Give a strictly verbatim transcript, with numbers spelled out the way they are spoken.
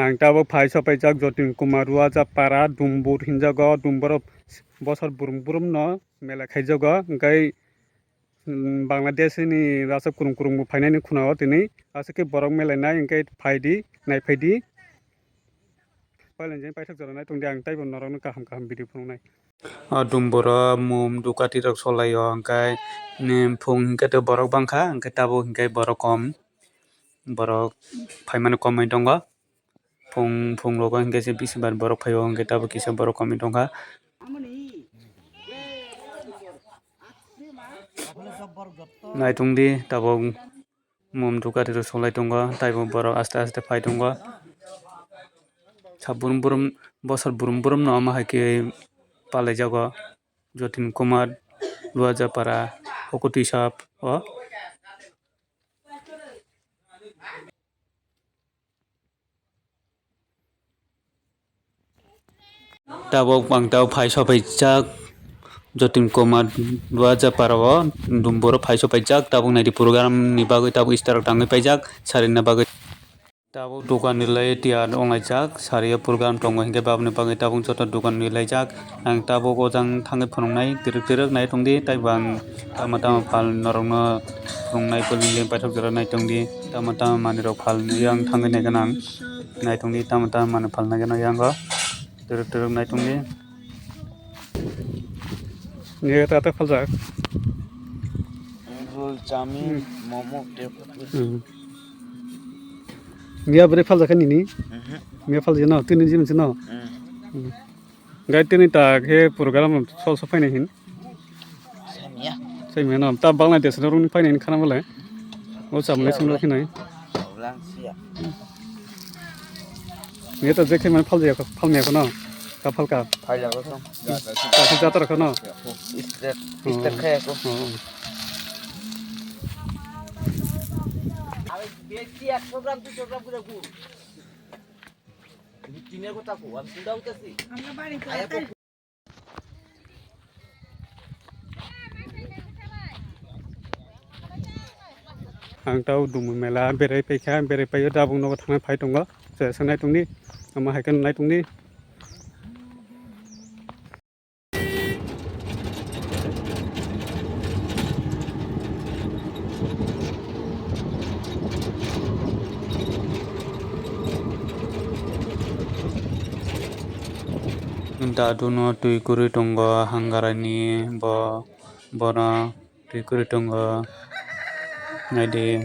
Ang tabuk phai sopaijak Jatin Kumar Ruaja para Dumbur hinjago, Dumburo bosor burum burum no mela khaijago, hingke, mm, Bangladesh ni rasa kurung kurung bo phainani khuna o tini, aswk khe borok melainai, hingke phaidi, naiphaidi. Paileng jeng paithak jora nai tongdi, ang taibo norokno kaham kaham video phunuknai. O Dumburo mum dukati rok solaio, hingke, mm, phung hingke to borok bangkha, hingke tabuk hingke borok kom, borok phaimani komwi tongo. Phung, phung rogo hingke se bisi bar borok phaio, hingke tabuk kisa borok komwi tongkha. Naitung di, tabuk mum dukati rok solai tongo, taibo borok aste aste phai tongo. Sa burum burum, bosor burum burum no omo hai khe palaijago. Jatin Kumar Luajapara Hokoti Sap o. Tabuk ang tabuk phai sopaijak Jatin Kumar Luajapara o Dumburo phai sopaijak, tabuk naidi program ni bagwi tabuk star rok tangwi paijak sarina bagwi. Tabuk dukan ni lai tiya onglaijak, sariya program tongo hinkhe baboni bagwi tabuk joto dukan ni laijak. Ang tabuk o jang thangwi phunuknai twrwk twrwk nai tongdi, taibo ang tama tama phal norokno phunuknai, building paithak jora nai tongdi, tama tama manwi rok phal nwi ang thangwi nai gana ang nai tongdi, tama tama manwi phal nai gana yang o twrwk twrwk nai tongdi. Nini ta ta phaljak. Roll, chowmin, momo, tei phatwi. Hmm. Miya bwrwi phaljak kha nini? Mhm. Miya phaljak no, tini jim no? Hmm. Hmm. Gai tini ta khe program sol so phainai hin. Samiya. Samiya no, ta Bangladesh no rung phainai hin khana bole. O chamlai singlo khinai. Ulang siya. Neta je khe mane phal jaya, phal maya kono. Ka phal ka. Phal jago to. Ka khe jatra kono. Start, start khaya ko. Oh. Abe besi ekso gram, duiso gram guri gu. Tini ko tako, am sunda utasi. Ang tau Dumui mela berai paikha, berai paio, tabuk nogo thangna phai tongo, chwla sanai tongdi, omo hai khe nai tongdi. Dadu no twi kwrwi tongo, hangarani bo, bono twi kwrwi tongo, naidi.